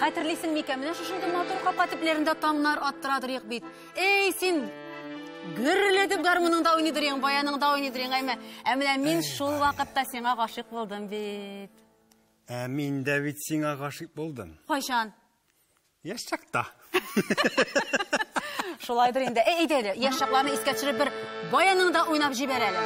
Хәтерлисең микән, менә шушындый матур капка төпләрендә таңнар аттырадыр бит. Эй, син гөрләтеп гармуныңда уйныйдыр ең, баяныңда уйныйдыр ең, әйме. Ә менә мин шул вакытта сиңа гашыйк булдым бит. Ә мин дә бит сиңа гашыйк булдым. Кайчан? Яшь чакта. Шулайдыр инде. Әй, әйдә әле, яшь чакларны искә төшереп бер баяныңда уйнап җибәр әле.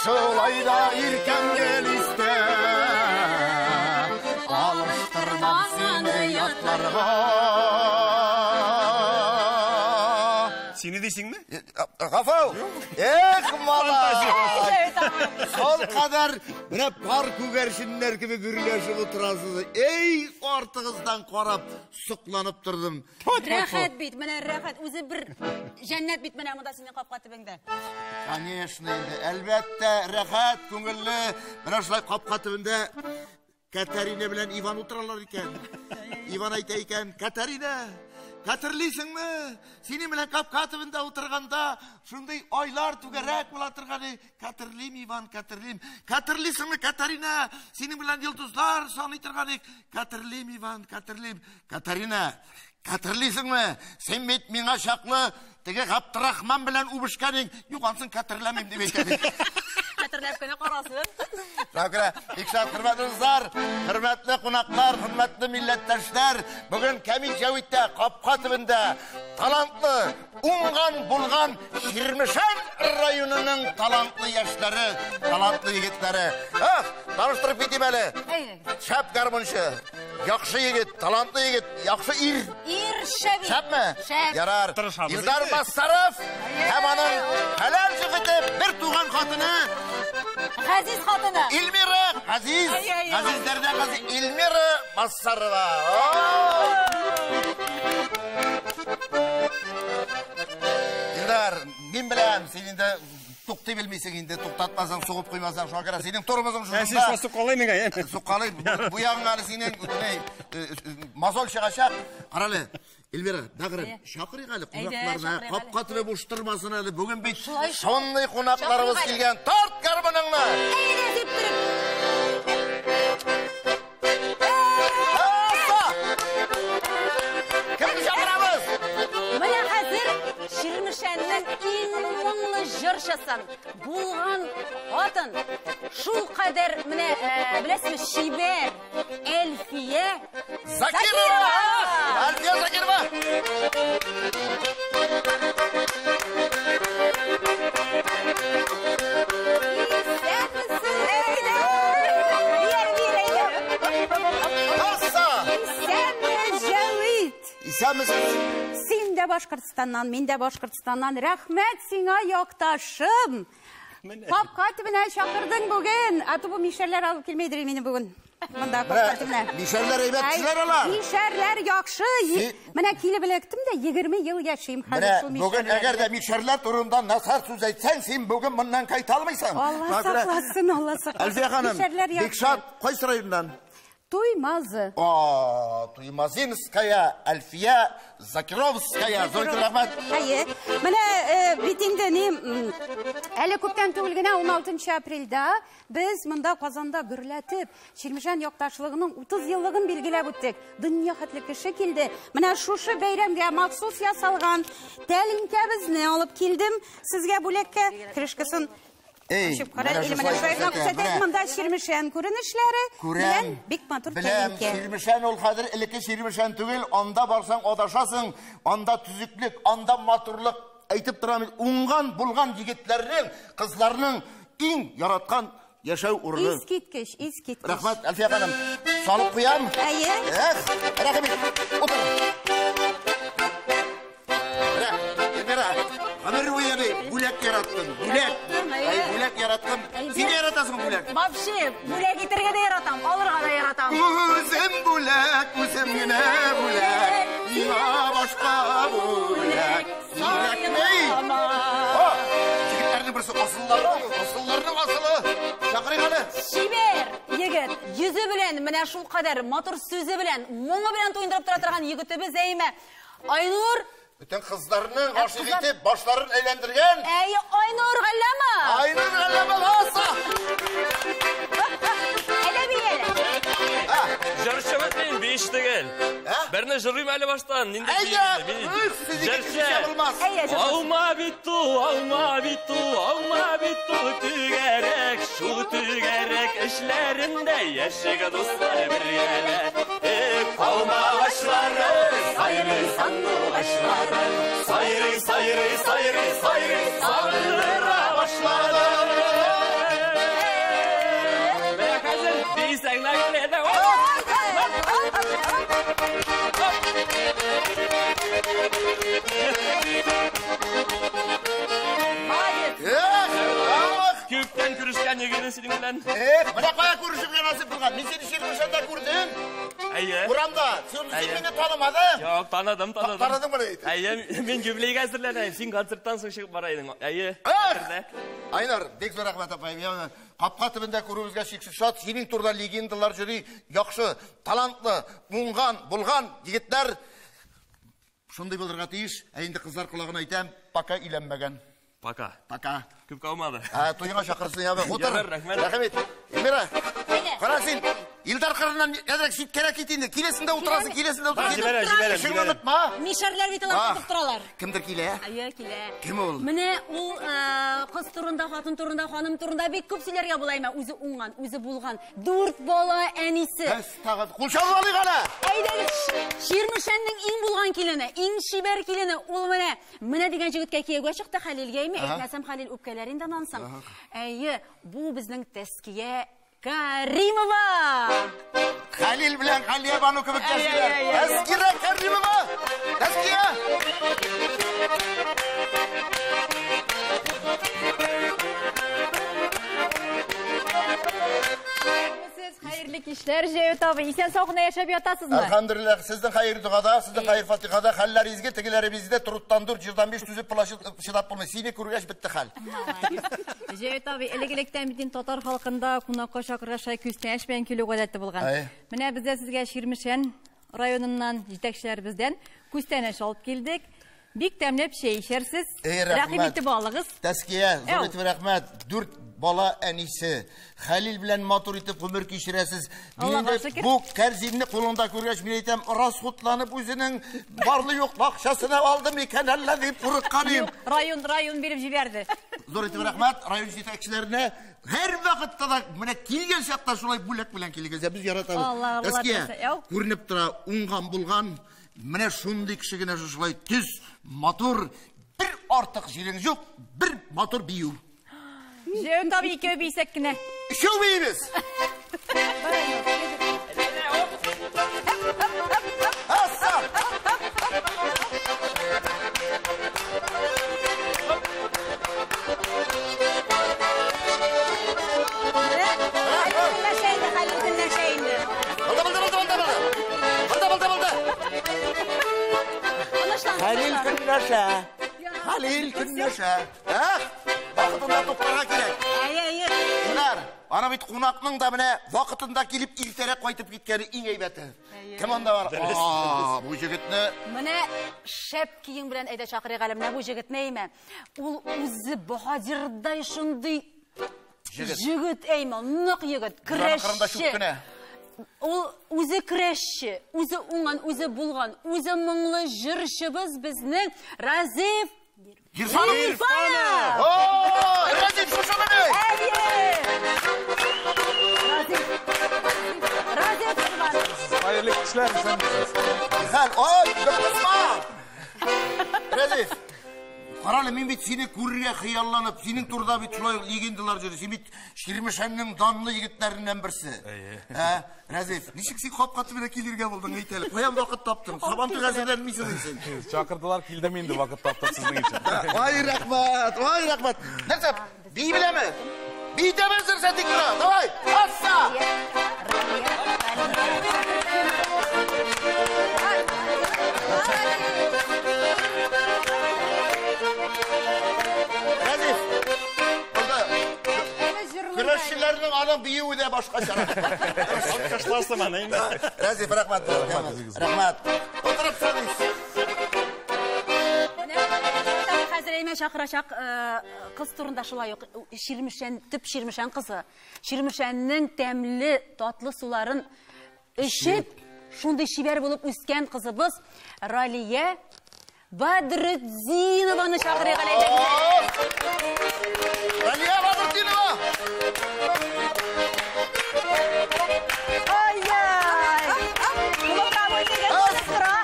Шулай да иркәм гел истә, алыштырмам сине ятларга. Сине дисеңме? Гафу! Эх, малай! Сол кадәр менә пар күгәрченнәр кебек гөрләшеп утырасыз. Эй, артыгыздан карап, сокланып тордым. Рәхәт бит, менә рәхәт. Үзе бер җәннәт бит менә монда синең капка төбеңдә. Конечно инде, әлбәттә, рәхәт, күңелле. Менә шулай капка төбендә Катарина белән Иван утыралар икән. Иван әйтә икән, Катарина, хәтерлисеңме? Синең белән капка төбендә утырганда шундый айлар түгәрәк була торган. Хәтерлим, Иван, хәтерлим. Хәтерлисеңме, Катарина? Синең белән йолдызлар саный торган. Хәтерлим, Иван, хәтерлим. Катарина, хәтерлисеңме? Син бит миңа чаклы теге Габдрахман белән үбешкәнең. Юк, ансын хәтерләмим дип әйтә. Хәтерләп кенә карасын. Шуңа бик шат, хөрмәтле дуслар, хөрмәтле кунаклар, хөрмәтле милләттәшләр, бүген Камил Җәвиттә капка төбендә талантлы, уңган булган Чирмешән районының талантлы яшьләре, талантлы егетләре. Ах, таныштырып китим әле. Шәп гармунчы, яхшы егет, талантлы егет, яхшы ир. Ир шәп. Шәпме? Шәп. Ярар. Тырышабыз Илдар инде. Бассаров һәм аның хәләл җефете, бер туган хатыны Газиз хатыны. Эльмира Газиз, Әй, әй, әй. Газизләрдән Газиз Эльмира Бассарова. Илдар, мин беләм, син инде туктый белмисең инде, туктатмасаң, сугып куймасаң, шуңа күрә синең тормозың Ә син шушында. шулай сукалый миңа, ә? Сукалый, бу ягың әле синең мозоль чыгачак. Карале, Эльмира, бәгърем, чакырыйк әле кунакларны, чакырыйк әле. капка төбе буш тормасын әле. Бүген бит Шулай шул. шундый кунакларыбыз Чакырыйк әле. килгән. Тарт гармуныңны! Әйдә типтереп. Аса! Кемне чакырабыз? Менә хәзер Чирмешәннең иң моңлы җырчысын булган хатын. Шул кадәр менә, беләсезме, чибәр Әлфия Закирова! Әлфия Закирова! Исәнмесез! Әйдә! Бир, бир, әйдә! Аса! Исәнме, Җәвит! Исәнмесез! Син дә Башкортстаннан, мин дә Башкортстаннан. Рәхмәт сиңа, якташым! Капка төбенә чакырдың бүген. А то бу мишәрләр алып килмәйдер мине бүген. Монда капка төбенә. Мишәрләр әйбәт кешеләр алар. Мишәрләр яхшы. Менә килеп эләктем дә 20 ел яшим хәзер Менә шул бүген мишәрләр. әгәр дә мишәрләр турында насар сүз әйтсәң, син бүген моннан кайта алмыйсың. Алла сакласын, Алла сакласын. Әлфия ханым, Мишәрләр яхшы. бик шат, кайсы районнан? Туймазы. О, Туймазинская, Әлфия Закировская. Зур рәхмәт. Әйе. Менә бит инде ни, әле күптән түгел генә 16 апрельдә без монда Казанда гөрләтеп Чирмешән якташлыгының 30 еллыгын билгеләп үттек. Дөнья хәтле кеше килде. Менә шушы бәйрәмгә махсус ясалган тәлинкәбезне алып килдем сезгә бүләккә. Крышкасын Ачып кара, әле менә шулай гына күрсәтәйек, монда Чирмешән күренешләре белән бик матур тәлинкә. Беләм, Чирмешән ул хәзер элекке Чирмешән түгел, анда барсаң адашасың, анда төзеклек, анда матурлык. Әйтеп торам, уңган булган егетләрнең, кызларның иң яраткан яшәү урыны. Искиткеч, искиткеч. Рәхмәт, Әлфия ханым. Салып куям. Әйе. Эх, рәхим ит. Утыр. Менә, Эльмира, гомер буе бүләк яраттым. Бүләк. Әй, бүләк яраттым. Син дә яратасыңмы бүләк? Вообще, бүләк итәргә дә яратам, алырга да яратам. Үзем бүләк, үзем генә бүләк. Миңа башка бүләк кирәкми. О, егетләрнең берсе асылларның, асылларның асылы. Чакырыйк әле. Чибәр егет, йөзе белән, менә шул кадәр матур сүзе белән, моңы белән туендырып тора торган егетебез әйме. Айнур. Бүтән кызларның гашыйк итеп башларын әйләндергән. Әй, Айнур Галләмов. Айнур Галләмов аса. Әле бил. Җырчымыз мин биш түгел. Берне җырлыйм әле баштан. Нинди җырчы? Алма бит ул, алма бит ул, алма бит ул түгәрәк, шул түгәрәк эшләрендә яшик дуслар бергәләп. Алмагачлары, сайрый сандугачлары, сайрый, сайрый, сайрый, сайрый, сагындыра башлады. Менә хәзер бисәң килә. Күптән күрешкән егетең синең белән. Эх, менә кая күрешергә насыйп булган. Мин сине Чирмешәндә күрдем. Әйе. Урамда. Син мине танымадың. Юк, таныдым, таныдым. Таныдыңмы ни? Әйе, мин юбилейгә әзерләнәм. Син концерттан соң чыгып бара идең. Әйе. Айнур, бик зур рәхмәт апаем. Капка төбендә күрүебезгә чиксез шат. Синең турыда легендалар йөри. Яхшы, талантлы, уңган, булган егетләр шундый булырга тиеш. Ә инде кызлар колагына әйтәм, пока өйләнмәгән. Пока. Пока. Күп калмады. Туйыңа чакырсын, ябы. Утыр. Ярар, рәхмәт. Рәхмәт. Эльмира, кара син, Илдар кырыннан әзрәк читкәрәк кит инде. Киләсең дә утырасың, киләсең дә утырасың. Җибәрә, җибәрә, Эшеңне җибәрә. онытма. Мишәрләр бит алар тотып торалар. Кемдер килә? Әйе, килә. Кем ул? Менә ул кыз турында, хатын турында, ханым турында бик күп сөйләргә була әмма үзе уңган, үзе булган. 4 бала әнисе. Без тагын кул чабып алыйк әле. Әйдәгез, Чирмешәннең иң булган килене, иң чибәр килене ул менә. Менә дигән җегеткә кияүгә чыкты Хәлилгә, әйме? Әйтмәсәм Хәлил үпкәләр инде аннан соң. Әйе, бу безнең Тәския Каримова. Хәлил белән Хәлия Бану кебек яшиләр. Тәския Каримова! Тәския! Хәерле кичләр, Җәвит абый. Исән сау гына яшәп ятасызмы? Әлхәмдүлилләһ, сезнең хәер догада, сезнең хәер фатихада, хәлләр изге, тегеләре бездә туруттан дүрт, җырдан биш түзеп чыдап булмый. Сине күргәч бетте хәл. Җәвит абый, элек-электән бит татар халкында кунакка чакырга шай күстәнәч белән килү гадәте булган. Менә без дә сезгә Чирмешән районыннан җитәкчеләребездән күстәнәч алып килдек. Бик тәмләп чәй эчәрсез. Рәхим итеп алыгыз. Тәския, зур итеп рәхмәт. 4 бала әнисе. Хәлил белән матур итеп гомер кичерәсез. Мин инде бу кәрзинне кулыңда күргәч, мин әйтәм, расхутланып үзенең барлы юклы акчасына алдым икән әллә дип курыккан идем. Район, район биреп җибәрде. Зур итеп рәхмәт район җитәкчеләренә. Һәр вакытта да менә килгән чакта шулай бүләк белән килегез. Без яратабыз. Тәския, күренеп тора, уңган булган. Менә шундый кеше генә шулай төз, матур, бер артык җирең юк, бер матур бию. Җәвит абый икәү бийсәк кенә. Өчәү биибез. Аса! Хәлил көнләшә. Хәлил көнләшә. Эх, вакытында туктарга кирәк. Әйе, әйе. Илдар, ана бит кунакның да менә вакытында килеп иртәрәк кайтып киткәне иң әйбәте. Кем анда бар? А, бу җегетне. Менә шәп кием белән әйдә чакырыйк әле, менә бу җегетне әйме. Ул үзе баһадирдай шундый җегет әйме, нык егет, көрәшче. Ул үзе көрәшче, үзе уңган, үзе булган, үзе моңлы җырчыбыз безнең Разиф Гирфанов? Гирфанов! О, Разиф, шушымыни? Әйе! Разиф. Разиф Гирфанов. Хәерле кичләр, исәнмесез. Хәл, ой, кысма! Разиф, карале, мин бит сине күрергә хыялланып, синең турыда бит шулай ук легендалар йөри. Син бит Чирмешәннең данлы егетләреннән берсе. Әйе. Ә, Разиф, ничек син капка төбенә килергә булдың, әйт әле? Каян вакыт таптың? Сабантуйга әзерләнмисең син. Чакырдылар, килдем инде, вакыт таптым сезнең өчен. Ай, рәхмәт, ай, рәхмәт. Нәрсә, бии беләме? Биетәме нәрсә тик тора? Давай, асса! Разиф, булды. Көрәшчеләрнең аның биюе дә башкачарак. Алкышларсың аны инде. Разиф, рәхмәт. Рәхмәт. Утырып садись. Хәзер әймә чакырачак кыз турында шулай ук Чирмешән, төп Чирмешән кызы. Чирмешәннең тәмле, татлы суларын эчеп, шундый чибәр булып үскән кызыбыз Ралия Бадретдинованы чакырыйк әле әйдәгез. Ралия Бадретдинова! Ай-яй! Кулыңда дигән булып тора.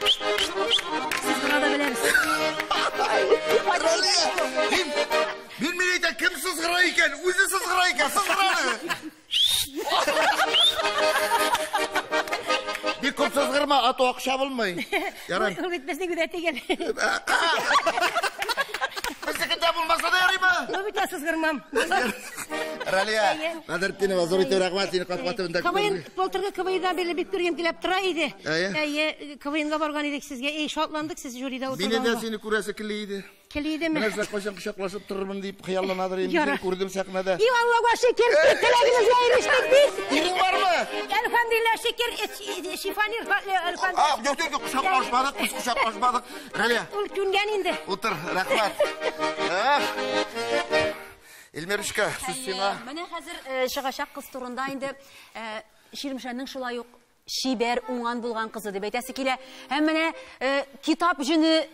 Сез гына да беләбез. Ралия, мин әйтәм, кем сызгыра икән? Үзе сызгыра икән, сызгыра әле. Бик күп сызгырма, а то акча булмый. Ярар. Ул бит безнең өйдә түгел. Безнекендә булмаса да ярыймы? Ул бит сызгырмам. Ралия Бадретдинова, зур итеп рәхмәт, сине капка төбендә КВН, күрдек. былтыргы КВНдан бирле бик күргем килеп тора иде. Әйе. Әйе, КВНга барган идек сезгә. Эй, шатландык сез жюрида Мине дә утырганга. сине күрәсе килә иде. Килә идеме? Менә шулай кайчан кочаклашып торырмын дип хыялланадыр инде, Яра. сине күрдем сәхнәдә. И Аллага шөкер, теләгебезгә ирештек бит. Ирең бармы? Әлхәмдүлилләһ, шөкер, шифонер, әлхәмдүлилләһ. А, юк, юк, юк, кочаклашмадык, без кочаклашмадык. Ралия, Ул түнгән инде. утыр, рәхмәт. Эх. Эльмирочка, сүз сиңа. Менә хәзер чыгачак кыз турында инде Чирмешәннең шулай ук чибәр, уңган булган кызы дип әйтәсе килә. Һәм менә китап җене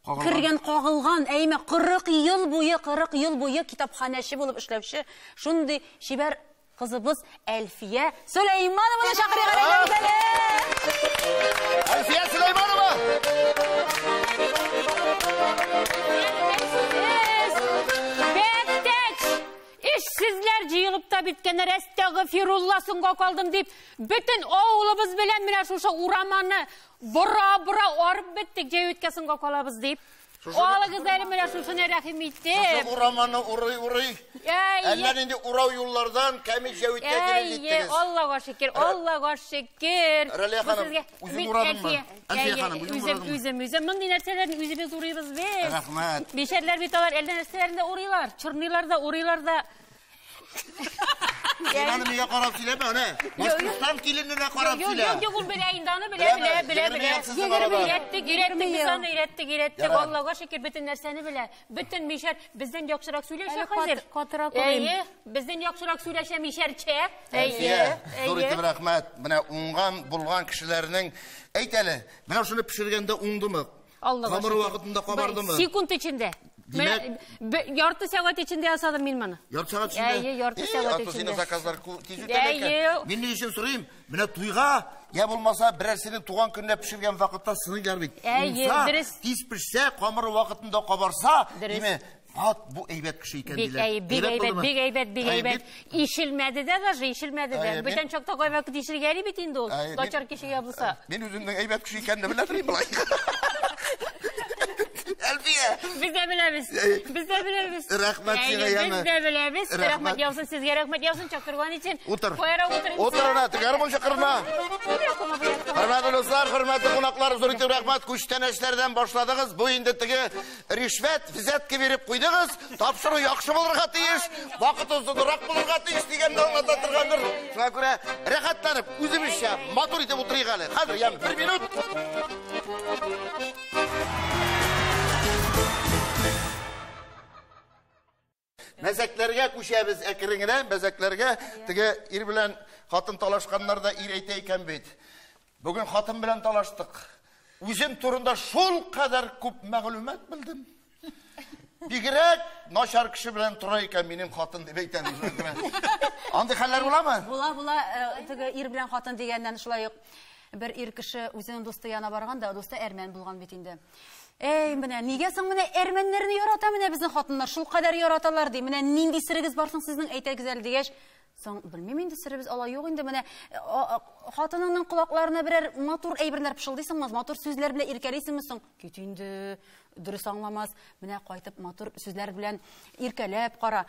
кергән, кагылган, әйме 40 ел буе, 40 ел буе китапханәче булып эшләүче шундый чибәр кызыбыз Әлфия Сөләйманованы чакырыйк әле әйдәгез әле. Әлфия Сөләйманова! Бәктәч! Эшсезләр җыелып та беткәннәр, әстәгъфирулла, соңга калдым дип, бөтен авылыбыз белән менә шушы ураманы бора-бора арып беттек, җәюткә соңга калабыз дип. Алыгыз әле менә шушыны рәхим итеп. Шушы ураманы урый-урый. Әллә нинди урау юллардан кәмил җәвиткә килеп җиттегез. Аллага шөкер, Аллага шөкер. Ралия ханым, үзең урадыңмы? Әлфия ханым, үзең урадыңмы? Үзем, үзем. Мондый нәрсәләрне үзебез урыйбыз без. Рәхмәт. Бишәрләр бит алар әллә нәрсәләрне дә урыйлар. Чорныйлар да, урыйлар да. Син аны миңа карап сөйләмә, аны. Башкортстан килененә карап Юк, сөйлә. юк, юк, ул белә инде аны, белә, белә, белә, белә. Өйрәттек, өйрәттек, без аны өйрәттек, өйрәттек. Аллага шөкер, бөтен нәрсәне белә. Бөтен мишәр бездән яхшырак сөйләшә хәзер. Катырак урыйм. Әйе, бездән яхшырак сөйләшә мишәрчә. Әлфия, зур итеп рәхмәт. Менә уңган булган кешеләрнең, әйт әле, менә шуны пешергәндә уңдымы? Аллага Камыр шөкер. вакытында кабардымы? Секунд эчендә. Димәк- Ярты сәгать эчендә ясадым мин моны. Ярты сәгать эчендә? Әйе, ярты сәгать Аты синең эчендә. заказлар тиз үтәләр икән. Әйе. Мин ни өчен сорыйм? Менә туйга, я булмаса берәрсенең туган көненә пешергән вакытта сыныйлар бит. Әйе, Уңса, дөрес. Тиз пешсә, камыр вакытында кабарса, Дөрес. димәк, ат бу әйбәт кеше икән Бик диләр. әйбәт, бик Әйбәт әйбәт, булдымы? бик әйбәт, бик Әйе, әйбәт. Ишелмәде дә даже, ишелмәде дә. Әйе, Бүтән чакта кайвакыт ишелгәли бит инде ул. Әйе, Начар кешегә булса. Мин үземнең әйбәт кеше икәнне белә торыйм болай. Әлфия. Без дә беләбез. Без дә беләбез. Рәхмәт сиңа, яме. Без дә беләбез. Рәхмәт. Рәхмәт яусын сезгә, рәхмәт яусын чакырган өчен. Утыр. Куярак утырыйм. Утыр ана, гармунчы кырына. Хөрмәтле дуслар, хөрмәтле кунаклар, зур итеп рәхмәт. Күчтәнәчләрдән башладыгыз. Бу инде теге ришвәт, взятка биреп куйдыгыз. Тапшыру яхшы булырга тиеш, вакыт озынрак булырга тиеш дигәнне аңлата торгандыр. Шуңа күрә рәхәтләнеп, үзебезчә матур итеп утырыйк әле. Хәзер яме бер минут. Мәзәкләргә күчәбез әкрен генә, мәзәкләргә. Теге ир белән хатын талашканнар да ир әйтә икән бит. Бүген хатын белән талаштык. Үзем турында шул кадәр күп мәгълүмат белдем. Бигрәк начар кеше белән тора икән минем хатын дип әйтәм. Андый хәлләр буламы? Була, була, теге ир белән хатын дигәннән шулай ук бер ир кеше үзенең дусты янына барган да, дусты әрмән булган бит инде. Эй, менә нигә соң менә әрмәннәрне ярата менә безнең хатыннар, шул кадәр яраталар ди. Менә нинди серегез бар соң сезнең, әйтәгез әле дигәч, соң белмим инде, серебез алай юк инде. Менә хатыныңның колакларына берәр матур әйберләр пышылдыйсыңмы, матур сүзләр белән иркәлисеңме соң? Кит инде, дөрес аңламас. Менә кайтып матур сүзләр белән иркәләп кара.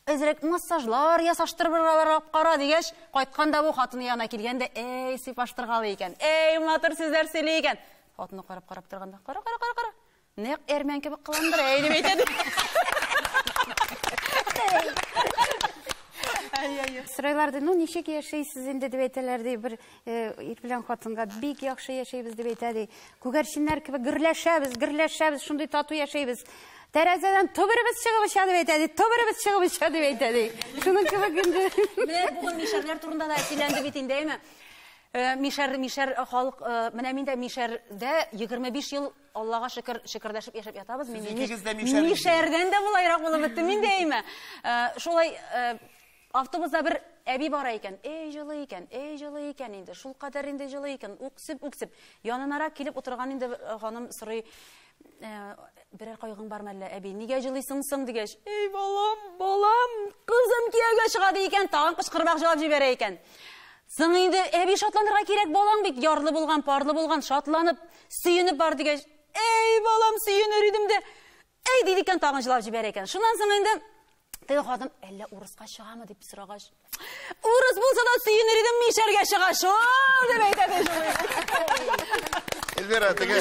Әзрәк массажлар ясаштырып кара дигәч, кайтканда бу хатыны янына килгәндә, эй, сыйпаштыргалый икән, эй, матур сүзләр сөйли икән. Хатыны карап-карап торганда, кара, кара, кара, кара. Нәкъ әрмән кебек кыландыр, әй, дип әйтә. Сорайлар ди, ну ничек яшәйсез инде дип әйтәләр ди, бер ир белән хатынга бик яхшы яшәйбез дип әйтә ди. Күгәрченнәр кебек гөрләшәбез, гөрләшәбез, шундый тату яшәйбез. Тәрәзәдән түберебез чыгып оча дип әйтә ди, түберебез чыгып оча дип әйтә ди. Шуның кебек инде. Менә бүген мишәрләр турында да сөйләнде бит инде, әйме? Мишәр, мишәр халык, менә мин дә мишәрдә 25 ел Аллага шөкер, шөкердәшеп яшәп ятабыз. Мин мишәрдән дә болайрак булып беттем инде, әйме? Шулай автобуста бер әби бара икән. Эй, җылы икән, эй, җылы икән инде. Шул кадәр инде җылы икән. Үксеп, үксеп. Янынарак килеп утырган инде ханым сорый, берәр кайгың бармы әллә, әби? Нигә җылыйсың соң дигәч, эй, балам, балам, кызым кияүгә чыга ди икән, тагын кычкырыбрак җылап җибәрә икән. Соң инде әби шатланырга кирәк, балаң бит ярлы булган, парлы булган, шатланып, сөенеп бар дигәч, эй, балам, сөенер идем дә, эй, диде икән, тагын җылап җибәрә икән. Шуннан соң инде теге хатын, әллә урыска чыгамы дип сорагач, урыс булса да сөенер идем, мишәргә чыга шул, дип әйтә ди шулай. Эльвира, теге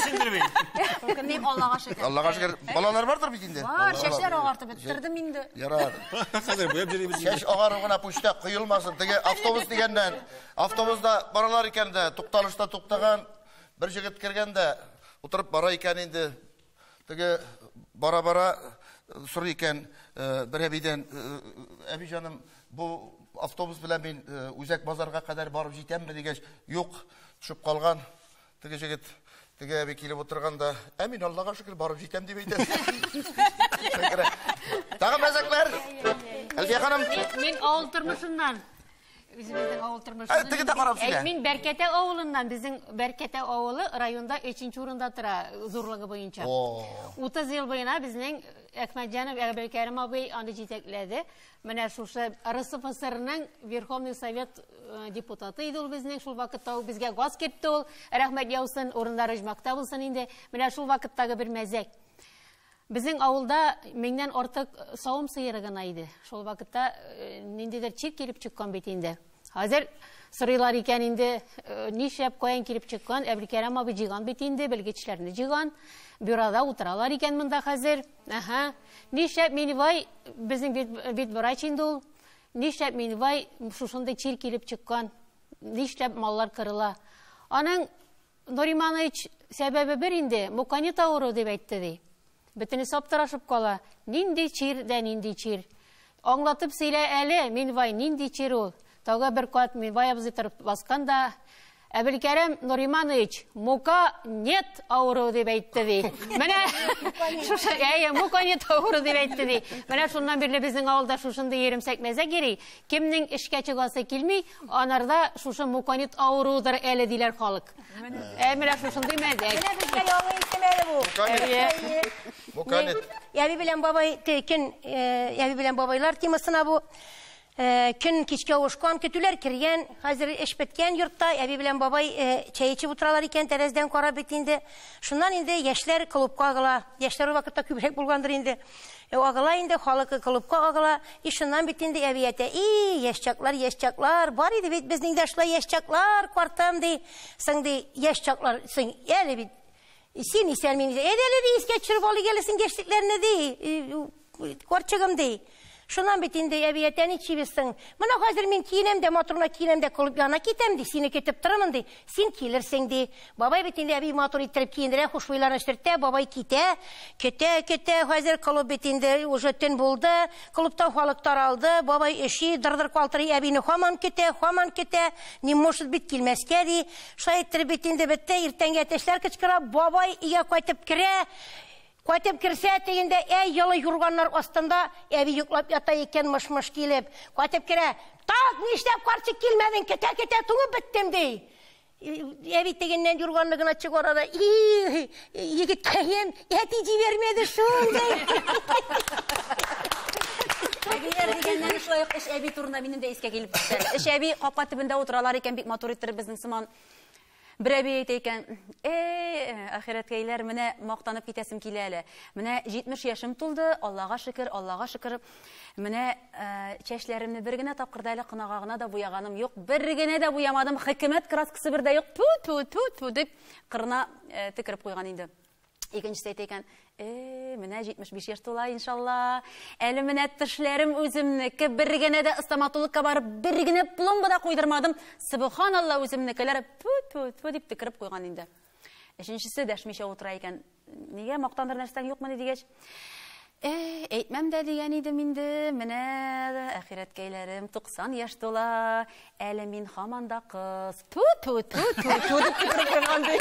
Күрмим, Аллага шөкер. Аллага шөкер. Балалар бардыр бит инде. Бар, чәчләр агартып бетердем инде. Ярар. Хәзер буяп йөрибез. Чәч агару гына пүчтә коелмасын. Теге автобус дигәннән, автобуста баралар икән дә, тукталышта туктаган бер җегет кергән дә, утырып бара икән инде. Теге бара-бара сорый икән бер әбидән, әби җаным, бу автобус белән мин үзәк базарга кадәр барып җитәмме дигәч, юк, төшеп калган. Теге җегет, теге әби килеп утырган да, ә мин Аллага шөкер барып җитәм дип әйтә. Тагын мәзәкләр. Әлфия ханым. Мин авыл тормышыннан. Үзебезнең авыл тормышыннан. Теге дә карап сөйлә. Мин Бәркәтә авылыннан. Безнең Бәркәтә авылы районда 3-нче урында тора зурлыгы буенча. 30 ел буена безнең Әхмәтҗанов Әбелкәрим абый аны җитәкләде. Менә шушы РСФСРның Верховный Совет депутаты иде ул безнең. Шул вакытта ул безгә газ кертте ул. Рәхмәт яусын, урыннары оҗмахта булсын инде. Менә шул вакыттагы бер мәзәк. Безнең авылда 1000-нән артык савым сыеры гына иде. Шул вакытта ниндидер чир килеп чыккан бит инде. Хәзер сорыйлар икән инде, нишләп каян килеп чыккан? Әбелкәрим абый җыйган бит инде, белгечләрне җыйган. Бюрода утыралар икән монда хәзер. Аһа. Нишләп Минвай, безнең бит врач инде ул. Нишләп Минвай шушындый чир килеп чыккан? Нишләп маллар кырыла? Аның Нуриманович сәбәбе бер инде, муканит авыру дип әйтте ди. Бөтенесе аптырашып кала. Нинди чир дә нинди чир. Аңлатып сөйлә әле, Минвай, нинди чир ул? Тагы бер кат Минвай абзый торып баскан да, Әбелкәрим Нуриманович, мука нет авыру дип әйтте ди. Менә шушы, әйе, мука нет авыру дип әйтте ди. Менә шуннан бирле безнең авылда шушындый йөремсәк мәзәк йөри. Кемнең эшкә чыгасы килми, анарда шушы муканит авыруыдыр әле диләр халык. Менә шушындый мәзәк. Менә безгә яңа исем әле бу. Муканит. Әби белән бабай, көн, әби белән бабайлар темасына бу. Көн кичкә авышкан, көтүләр кергән, хәзер эш беткән йортта, әби белән бабай чәй эчеп утыралар икән, тәрәздән карап бит инде. Шуннан инде яшьләр клубка агыла. Яшьләр ул вакытта күбрәк булгандыр инде. Агыла инде, халык клубка агыла. И шуннан бит инде әби әйтә, и, яшь чаклар, яшь чаклар, бар иде бит безнең дә шулай яшь чаклар, картым ди. Соң ди, яшь чаклар, соң әле бит син исән, мин исән. Әйдә әле ди, искә төшереп алыйк әле син яшьлекләрне ди. Карчыгым ди. Шуннан бит инде әби әйтә, ничибезсең? Менә хәзер мин киенәм дә, матур гына киенәм дә, клуб янына китәм ди, сине көтеп торырмын ди, син килерсең ди. Бабай бит инде әби матур иттереп киендерә, хушбуйларын эчертә, бабай китә, көтә, көтә, хәзер клуб бит инде уже төн булды, клубта халык таралды, бабай өши, дыр-дыр калтырый, әбине һаман көтә, һаман көтә, не может бит килмәскә ди. Шулай иттереп бит инде бетте, иртәнге әтәчләр кычкыра, бабай өйгә кайтып керә. Кайтып керсә, тегендә әй ялы юрганнар астында әби йоклап ята икән, мыш-мыш килеп. Кайтып керә. Так, нишләп карчык килмәдең, көтә-көтә туңып беттем, ди. Әби тегеннән юрганны гына чыгара да, и, егеткәем, әти җибәрмәде шул, ди. Әбиләр дигәннән шулай ук эш әби турында минем дә искә килеп төште. Эш әби капка төбендә утыралар икән, бик матур иттереп безнең сыман. Бер әби әйтә икән, эй, ахирәткәйләр, менә мактанып китәсем килә әле. Менә 70 яшем тулды, Аллага шөкер, Аллага шөкер. Менә чәчләремне бер генә тапкыр да әле кынага гына да буяганым юк, бер генә дә буямадым, хөкүмәт краскасы бер дә юк, ту ту ту ту дип кырына төкереп куйган инде. Икенчесе әйтә икән, менә 75 яшь тула, иншалла. Әле менә тешләрем үземнеке, бер генә дә стоматологка барып, бер генә пломба да куйдырмадым. Субханалла, үземнекеләр ту-ту-ту дип төкереп куйган инде. Өченчесе дәшмичә утыра икән. Нигә мактаныр нәрсәң юкмыни дигәч, әйтмәм дә дигән идем инде, менә ахирәткәйләрем 90 яшь тула, әле мин һаман да кыз. Ту-ту-ту-ту-ту дип төкереп куйган ди.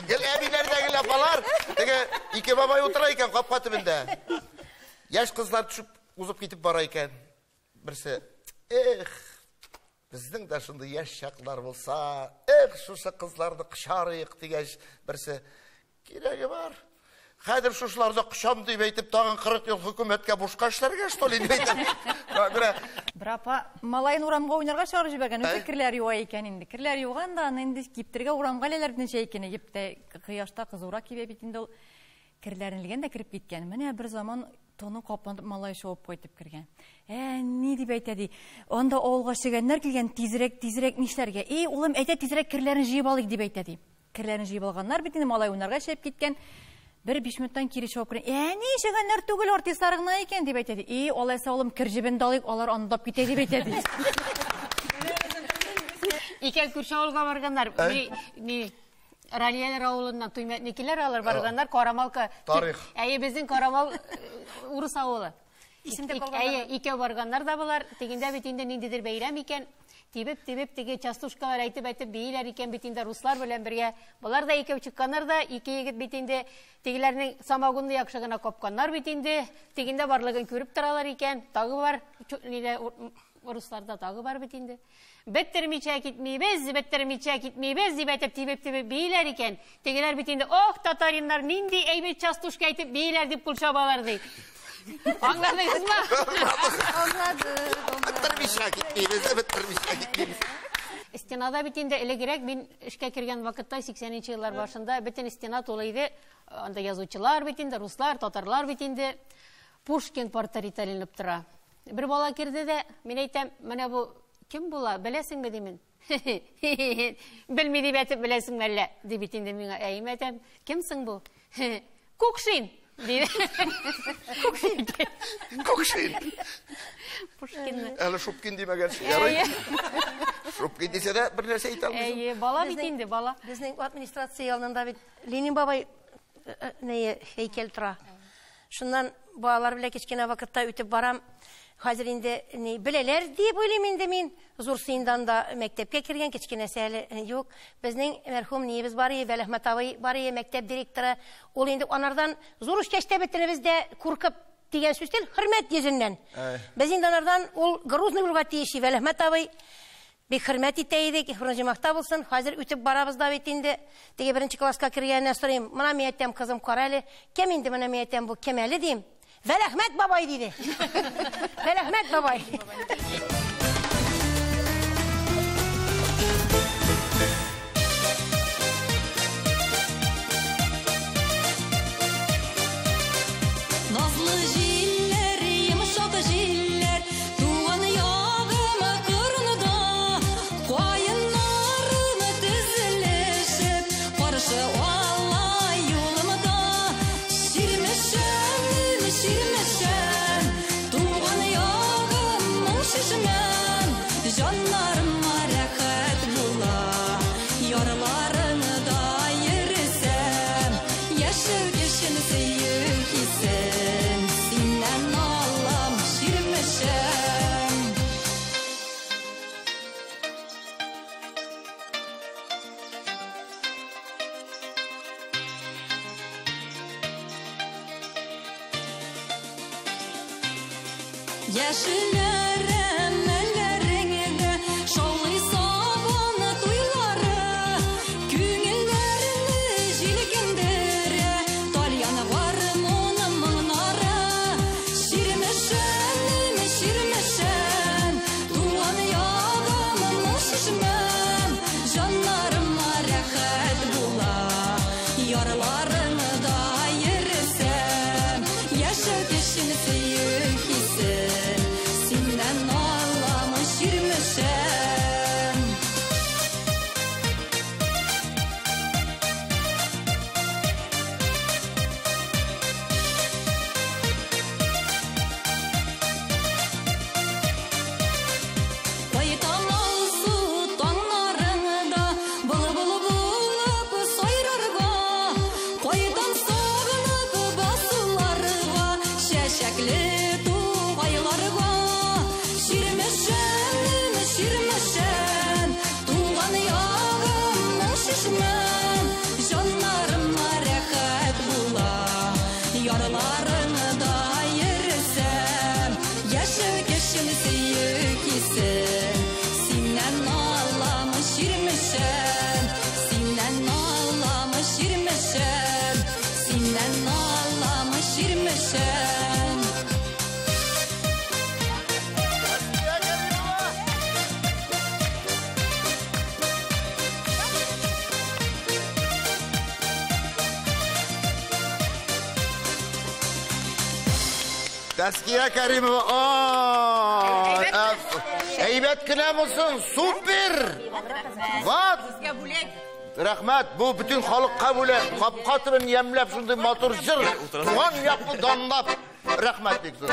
Гел әбиләр дә гел апалар. Теге ике бабай утыра икән капка төбендә. Яшь кызлар төшеп узып китеп бара икән. Берсе, эх, безнең дә шундый яшь чаклар булса, эх, шушы кызларны кочарыйк дигәч, берсе, кирәге бар. Хәзер шушыларны кочам дип әйтеп, тагын 40 ел хөкүмәткә бушка эшләргә, что ли, дип әйтә. Бер апа малаен урамга уйнарга чыгарып җибәргән, үзе керләр юа икән инде. Керләр юган да, аны инде киптерергә урамга эләләр бит ничә икән, егептә кояшта кызурак кибә бит инде ул. Керләрен элгән дә кереп киткән. Менә бер заман тоны капланып малай шуып кайтып кергән. Ни дип әйтә ди? Анда авылга чегәннәр килгән, тизрәк, тизрәк нишләргә? Эй, улым, әйтә, тизрәк керләрен җыеп алыйк дип әйтә ди. Керләрен җыеп алганнар бит инде, малай уйнарга чыгып киткән. Бер 5 минуттан кире чыгып кергән. Ни чегәннәр түгел, артистлар гына икән дип әйтә ди. Эй, алайса улым, кер җебен дә алыйк, алар андап китә дип әйтә ди. Икән күрше авылга барганнар. Ни Ралияләр авылыннан Туймәтнекеләр алар барганнар, Карамалка. Тарих. Әйе, безнең Карамал урыс авылы. Исемдә калганнар. Әйе, икәү барганнар да болар. Тегендә бит инде ниндидер бәйрәм икән. Тибеп-тибеп теге частушкалар әйтеп-әйтеп бииләр икән бит инде руслар белән бергә. Болар да икәү чыкканнар да, ике егет бит инде тегеләрнең самогонны яхшы гына капканнар бит инде. Тегендә барлыгын күреп торалар икән. Тагы бар, нидә, русларда тагы бар бит инде. Беттермичә китмибез, беттермичә китмибез дип әйтеп тибеп-тибеп бииләр икән. Тегеләр бит инде, ох, татариннар нинди әйбәт частушка әйтеп бииләр дип кул чабалар ди. Аңладыгызмы? Аңладык. Беттермичә китмибез, беттермичә китмибез. Стенада бит инде элегрәк мин эшкә кергән вакытта 80 еллар башында бөтен стена тулы иде. Анда язучылар бит инде, руслар, татарлар бит инде. Пушкин портреты эленеп тора. Бер бала керде дә, мин әйтәм, менә бу кем була, беләсеңме димен. Белми дип әйтеп беләсеңме әллә, ди бит инде миңа. Әй, мин әйтәм, кемсең бу? Кукшин, диде. Кукшин. Кукшин. Пушкинны. Әле Шупкин димәгән, ярый. Шупкин дисә дә бер нәрсә әйтә алмыйсың. Әйе, бала бит инде, бала. Безнең администрация янында бит Ленин бабай һәйкәл тора. Шуннан балалар белән кечкенә вакытта үтеп барам. Хәзер инде ни беләләр дип уйлыйм инде мин. Зур сыйндан да мәктәпкә кергән, кечкенәсе әле юк. Безнең мәрхүм ниебез бар иде, Вәләхмәт абый бар иде, мәктәп директоры. Ул инде анардан зур үскәч тә бөтенебез дә куркып дигән сүз түгел, хөрмәт йөзеннән. Без инде анардан ул грузный булырга тиеш, Вәләхмәт абый. Бик хөрмәт итә идек, урын җомахта булсын. Хәзер үтеп барабыз да бит инде. Теге беренче класска кергәннән сорыйм. Мына мин әйтәм, кызым, кара әле. Кем инде мына мин әйтәм, бу кем әле дим. Вәләхмәт бабай диде. Вәләхмәт бабай. Назлы җилләр, йомшак җилләр, туган ягыма кырында, каеннарым тезелешеп, каршы ала юлымда. Чирмешәнем, Чирмешән, туган Яшел әрәмәләреңдә шаулый сабан туйлары, күңелләрне җилкендерә тальян гармун моңнары. Чирмешәнем, Чирмешән, туган ягым, моң чишмәм, җаннарыма рәхәт була, ярларыңда йөрсәм. Яшәү көчен, сөю хисен синнән алам, Чирмешән. Кайтам алсу таңнарыңда былбыл булып сайрарга, кайтам сагынып басуларга, чәчәкле тугайларга. Чирмешәнем, Чирмешән, туган ягым, моң чишмәм, җаннарыма рәхәт була, ярларыңда йөрсәм. Яшәү көчен, сөю хисен синнән алам, Чирмешән, синнән алам, Чирмешән, синнән алам, Чирмешән. Тәския Кәримова, ай, әйбәт кенә булсын, супер! Вот! Рәхмәт, бу бөтен халыкка бүләк. Капка төбен ямьләп шундый матур җыр, туган якны данлап. Рәхмәт бик зур.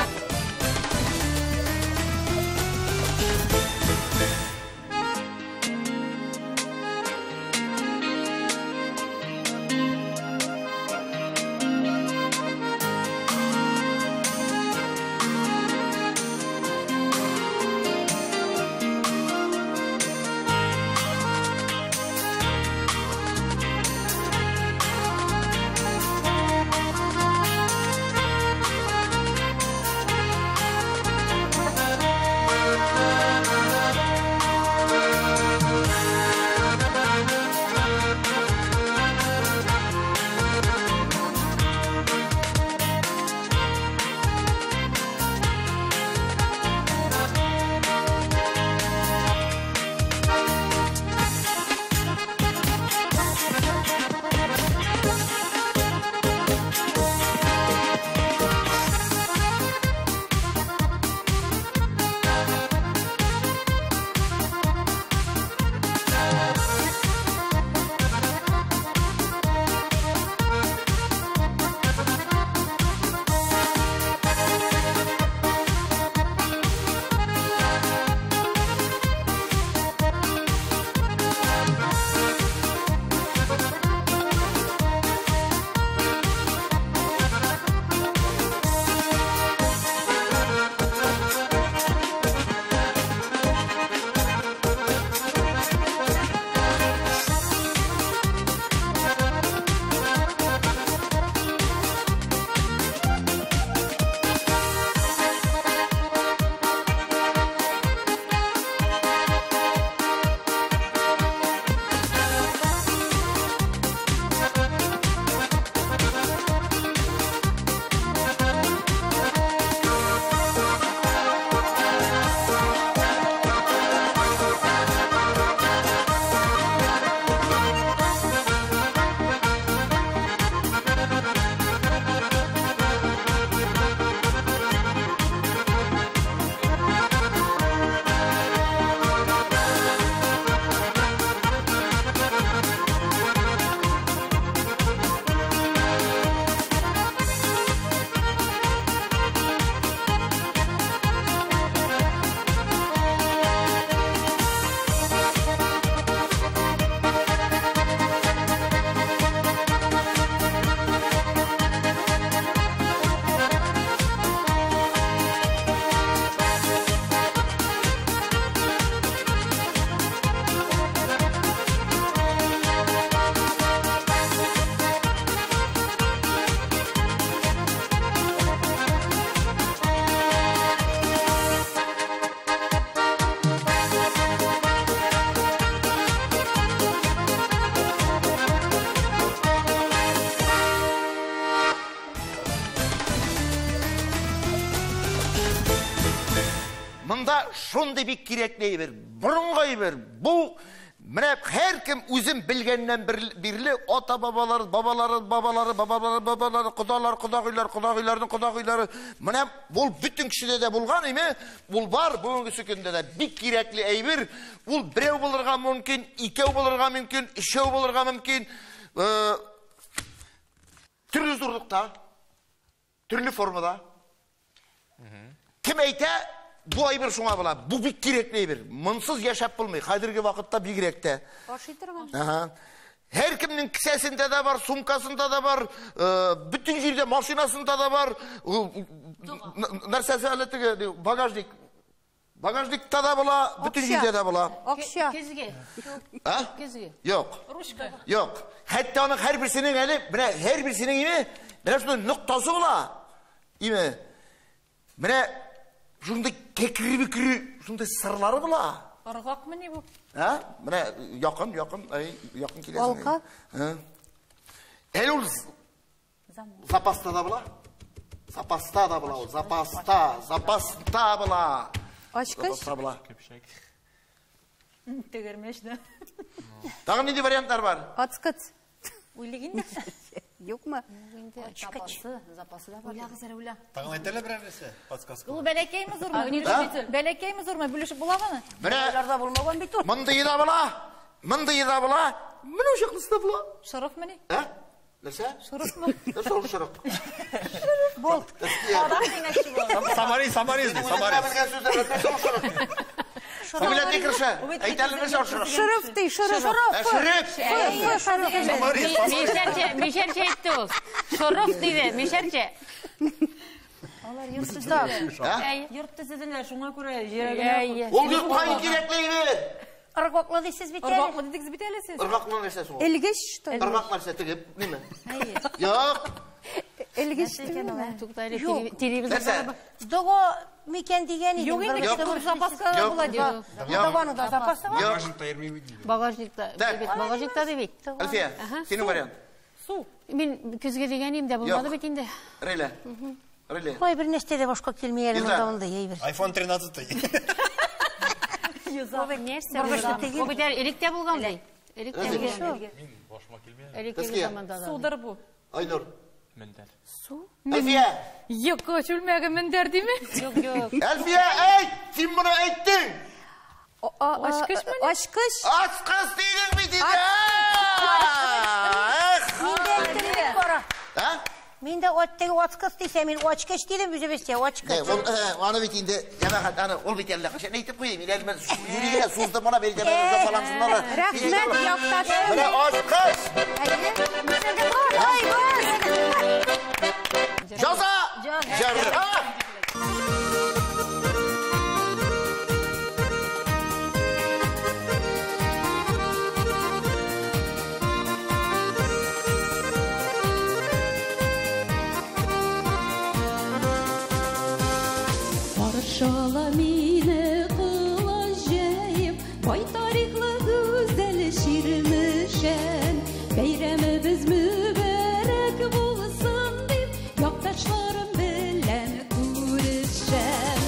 Монда шундый бик кирәкле әйбер, борынгы әйбер. Бу менә һәркем үзен белгәннән бирле ата-бабалары, бабалары, бабалары, бабалары, бабалары, кодалар, кодагыйлар, кодагыйларның кодагыйлары. Менә бу бөтен кешедә дә булган име? Ул бар бүгенге көндә дә бик кирәкле әйбер. Ул берәү булырга мөмкин, икәү булырга мөмкин, өчәү булырга мөмкин. Төрле зурлыкта, төрле формада. Кем әйтә, бу әйбер шуңа була. Бу бик кирәкле әйбер. Монсыз яшәп булмый. Хәзерге вакытта бигрәк тә. Ашый торган. Ага. Һәркемнең кесәсендә дә бар, сумкасында да бар, бөтен җирдә, машинасында да бар. Нәрсәсе әле теге, багажник. Багажникта да була, бөтен җирдә дә була. Акча. Көзге. А? Көзге. Юк. Ручка. Юк. Хәтта аның һәрберсенең әле, менә һәрберсенең име, менә шундый ноктасы була. Име. Менә шундый кекри-бекри, шундый сырлары була. Ыргакмы ни бу? А? Менә якын, якын, ай, якын киләсең. Алка. Әле ул запаста да була. Запаста да була ул, запаста, запаста була. Ачкыч? Запаста була. Тегермәч дә. Тагын нинди вариантлар бар? Ачкыч. Уйлык инде. Юкмы? Ачкыч. Запасы да бар. Уйла, кызлар, уйла. Тагын әйтәләр берәр нәрсә? Подсказка. Ул бәләкәйме зурмы? Бәләкәйме зурмы? Бүлешеп буламы? Менә Аларда булмаган бит ул. мондые да була, мондые да була, менә чаклысы да була. Шырыфмыни? А? Нәрсә? Шырыфмы? Нәрсә ул шырыф? Болт. Адам димәкче була. Самари, самари, самари. Белгән сүзләр, нәрсә ул шырыф? Бу белән ни керешә? Әйт әле нәрсә ул шырыф? Шырыф ди, шырыф. Ә, шырыф! Ф, шырыф. Мишәрчә, мишәрчә әйтте ул. Шырыф диде, мишәрчә. Алар йорт төзеделәр. Йорт төзеделәр, шуңа күрә җирәгенә. Ул йортка иң кирәкле әйбер. Ыргаклы дисез бит әле. Ыргаклы дидегез бит әле сез. Ыргаклы нәрсәсе ул? Элгеч, что ли? Ыргак нәрсә теге, ниме? Юк. Элгеч түгелме? Тукта әле телевизор. Нәрсә? Дого микән дигән идем. Юк инде, Юк. күп запаска да була ди. Юк. Догоны да запасы бар. Юк. Багажникта йөрми бит. Багажникта. Так. Багажникта ди бит. Әлфия, синең вариант. Су. Мин көзгә дигән идем дә булмады Юк. бит инде. Рәйлә. Рәйлә. Ой, бер нәрсә дә башка килми әле Илдар. монда ундай әйбер. iPhone 13. Нәрсә Боргышлы булган? түгел. Бу бит әле элек тә булган ди. Элек тә булган. Мин башыма килми. Элеккеге Тәзкия. заманда да. Судыр бу. Айнур. Мендәр. Әлфия. Йокы чүлмәге мендәр диме? Юк, юк. Әлфия, әйт! Син моны әйттең! Ачкычмы? Ачкыч. Ачкыч дидең бит инде! Эх! Мин дә әйттем бит бара. А? Мин дә теге ачкыч дисә, мин ачкыч дидем үзебезчә, Не, ачкыч. ул, аны бит инде, җәмәгать, аны, ул бит әллә кайчан әйтеп куйдым. Мин әле мен юри генә суздым моны, бер дә фалан шуннары. Рәхмәт, якташым. Менә ачкыч! Әйе. Җаза! Җаза! Каршы ала мине колач җәеп, бай тарихлы гүзәл Чирмешән. Бәйрәмебез мөбарәк булсын дип, якташларым белән күрешәм.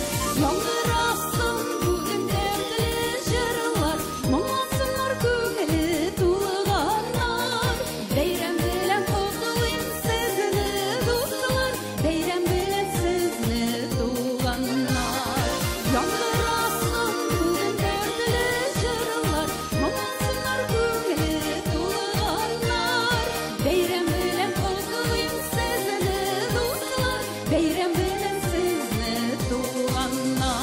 Яңгырасын бүген дәртле җырлар, моңлансыннар күңеле тулганнар. Бәйрәм белән котлыйм сезне, дуслар, бәйрәм белән сезне, туганнар. Яңгырасын бүген дәртле җырлар, моңлансыннар күңеле тулганнар. Бәйрәм белән котлыйм сезне, дуслар, бәйрәм белән сезне, туганнар.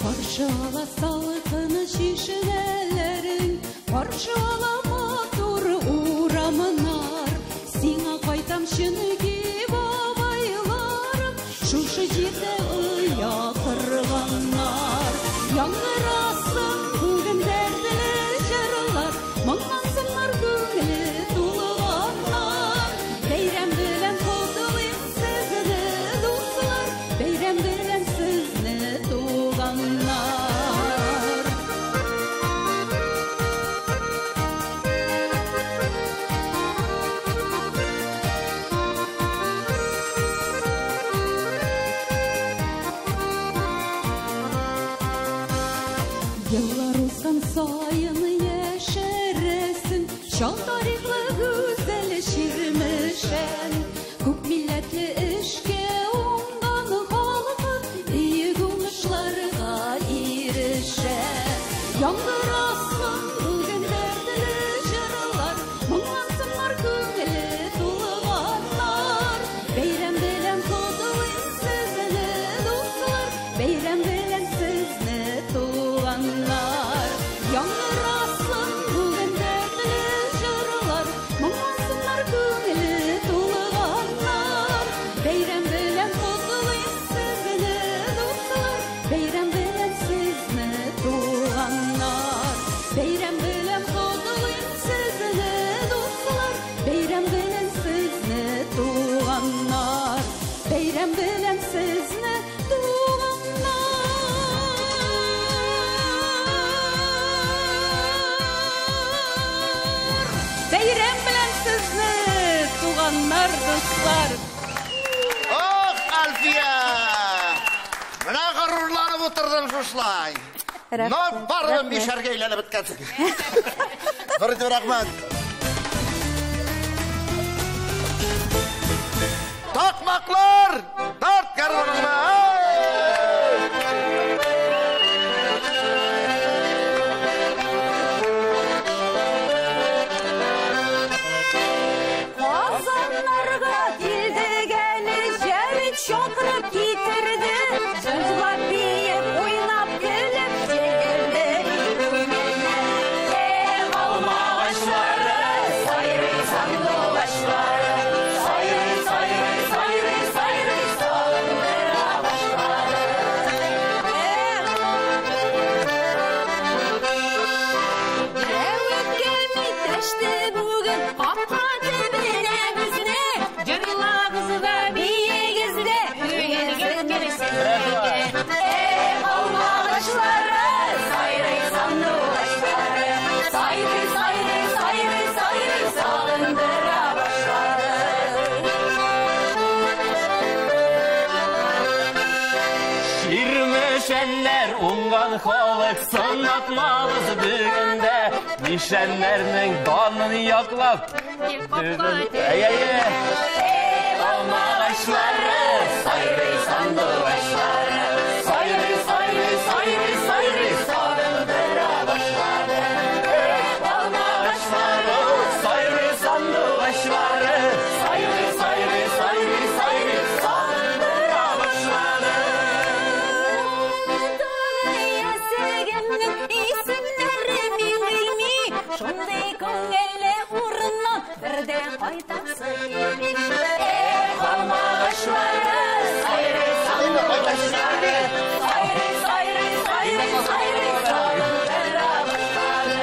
Каршы ала салкын чишмәләрең, каршы ала матур урамнар. Сиңа кайтам чөнки бабайларым шушы җирдә оя корганнар. Яңгырасын бүген дәртле җырлар, моңлансыннар күңеле тулганнар. Бәйрәм белән котлыйм сезне, дуслар, бәйрәм белән сезне, туганнар. дуслар. Ох, Альфия! Менә горурланып утырдым шушылай. Но барлы мишәргә әйләнеп беткәнсең. Зур итеп рәхмәт. Такмаклар! Тарт гармуныңны! Казаннарга килдек әле, Җәвит чакырып китерде. Җырлап, биеп, уйнап, көлеп җиңелде күңелне. Эх, алмагачлары, сайрый сандугачлары, сайрый, сайрый, сайрый, сайрый сагындыра башлады. Җәвиткә митәште бүген капка төбенә безне. Җырлагыз да, биегез дә, күңелгез керсен. Эх, алмагачлары, сайрый сандугачлары, сайрый, сайрый, сайрый, сайрый сагындыра башлады. Чирмешәннәр уңган халык сынатмабыз бүген дә. Мишәннәрнең данын яклап. Әй, әй, әй. Алмагачлары, сайрый сандугачлары, сайрый, сайрый, сайрый, сайрый сагындыра башлады. Эх, алмагачлары, сайрый сандугачлары, сайрый, сайрый, сайрый, сайрый сагындыра башлады. Ясәгемнең исемнәре мин белми, шундый күңелле урыннан бер дә кайтасы килми. Эх, алмагачлары, сайрый сандугачлары, сайрый, сайрый, сайрый, сайрый сагындыра башлады.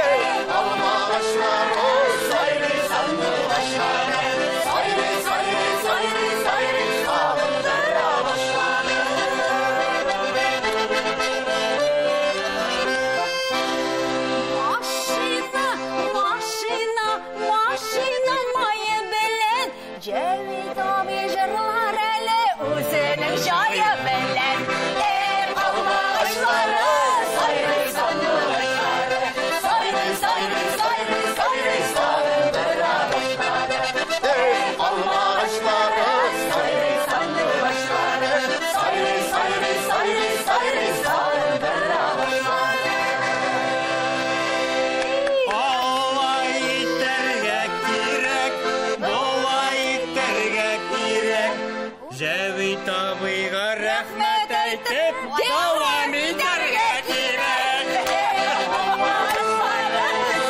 Эх, алмагачлары, сайрый сандугачлары, сайрый, сайрый, сайрый, сайрый сагындыра башлады. Машина, машина, машина мае белән Җәвит абый җырлар әле үзенең җае белән. Эх, алмагачлары, сайрый сандугачлары, сайрый, сайрый, сайрый, сайрый сагындыра башлады. Эх, алмагачлары, сайрый сандугачлары, сайрый, сайрый, сайрый, сайрый сагындыра башлады. Алай итәргә кирәк, болай итәргә кирәк. Җәвит абыйга рәхмәт әйтеп, дәвам итәргә кирәк.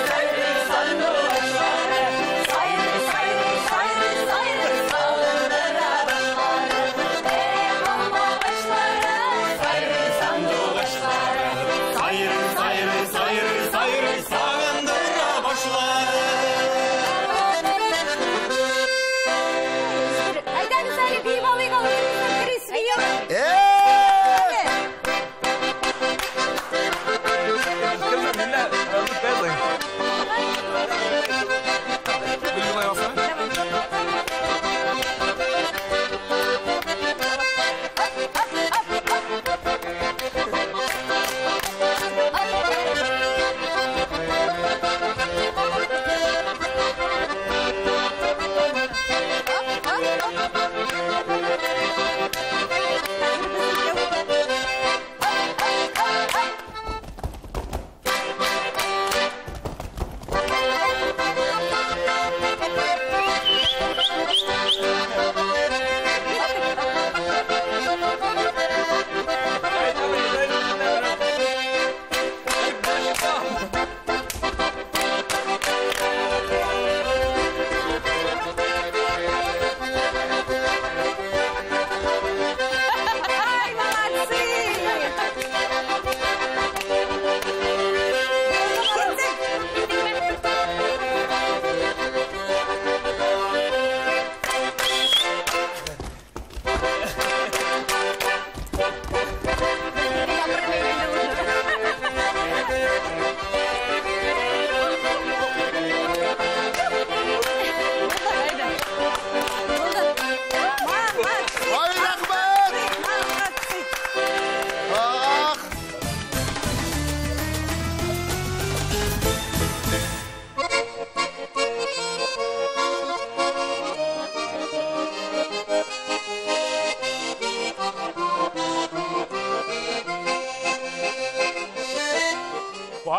Сайрый сандугачлары, сайрый, сайрый, сайрый, сайрый сагындыра башлады. Эх, алмагачлары, сайрый сандугачлары, Сайрый, сайрый, сайрый, сайрый сагындыра башлады. Әйдәгез әле биеп алыйк алып.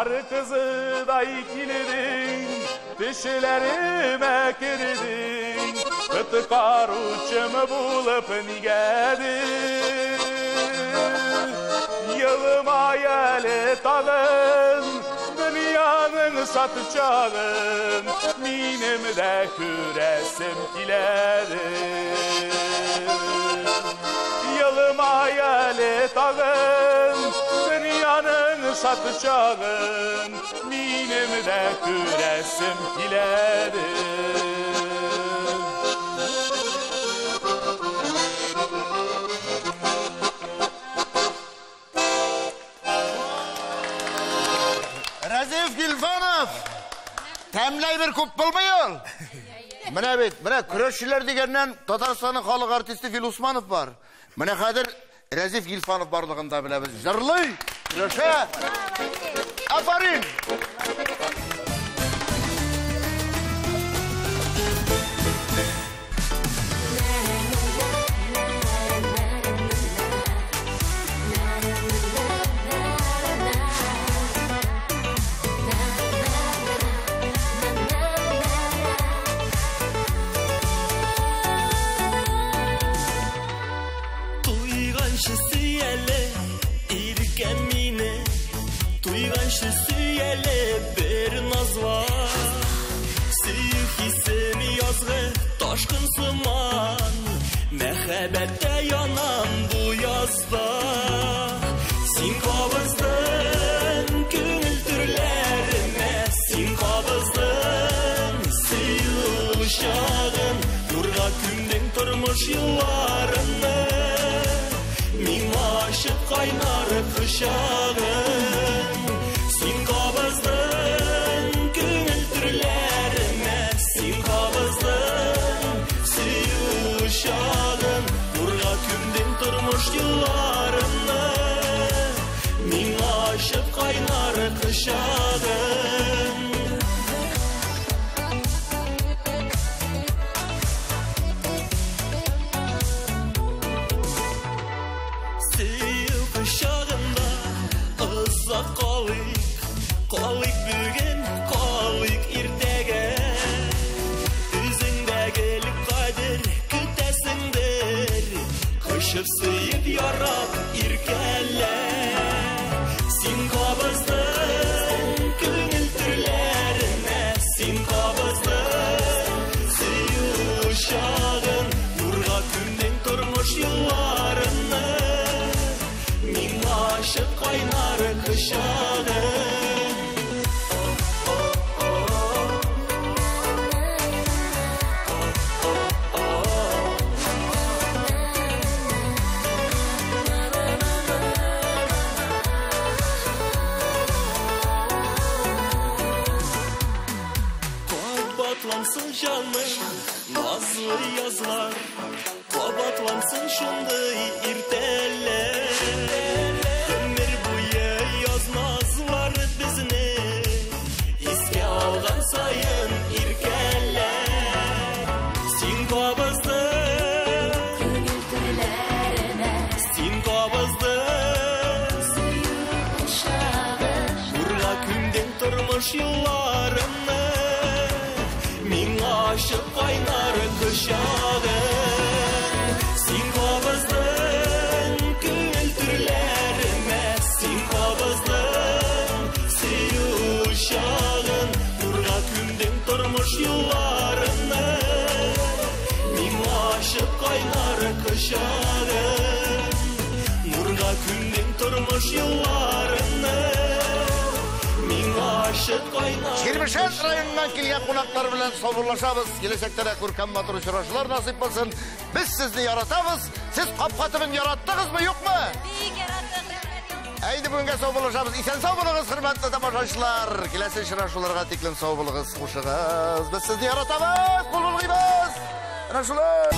Кар кызыдай килдең, төшләремә кердең, коткаручым булып нигәдер. Елмай әле тагын, дөньяның шат чагын, минем дә күрәсем киләдер. Елмай әле тагын, дөньяның шат чагын, минем дә күрәсем киләдер. Рәзиф Гилфанов! Тәмле әйбер күп булмый ул. Менә бит, менә көрәшчеләр дигәннән Татарстанның халык артисты Фил Усманов бар. Менә хәзер Рәзиф Гилфанов барлыгын да беләбез. Җырлый, көрәшә. Афарин! Туйганчы сөяле, иркәм мине, туйганчы сөяле бер назла. Сөю хисем язгы ташкын сыман, мәхәббәттә янам бу язда. Син кабыздың күңел түрләремә, син кабыздың сөю учагын, нурга күмдең тормыш юлларымны. Миңа ачып кайнар кочагын. Син кабыздың күңел түрләремә, син кабыздың сөю учагын, нурга күмдең тормыш юлларымны. Миңа ачып кайнар кочагын. Сөю кочагында озак калыйк, калыйк бүген, калыйк иртәгә. Үзеңдәге кадер көтәсеңдер, кочып сөеп ярат иркәлә. Син кабыздың күңел түрләренә, син кабыздың сөю учагын, нурга күмдең тормыш юлларымны. Миңа ачып кайнар кочагын. Кабатлансын җаным, назлы язлар, кабатлансын шундый иртәләр. Гомер буе яз назлар безне искә алган саен иркәләр. Син кабыздың Күңел түрләренә, син кабыздың сөю учагын, нурга күмдең тормыш юлларымны. Миңа ачып кайнар кочагын. Син кабыздың күңел түрләремә, син кабыздың сөю учагын, нурга күмдең тормыш юлларымны. Миңа ачып кайнар кочагын. Нурга күмдең тормыш юлларымны. Миңа ачып кайнар Чирмешән районыннан килгән кунаклар белән саубуллашабыз. Киләчәктә дә күркәм матур очрашулар насыйп булсын. Без сезне яратабыз. Сез капка төбен яраттыгызмы, юкмы? Бик яраттык, рәхмәт. Әйдә бүгенгә саубуллашабыз. Исән сау булыгыз, хөрмәтле тамашачылар. Киләсе очрашуларга тиклем сау булыгыз, хушыгыз. Без сезне яратабыз, кул болгыйбыз. Менә шулай.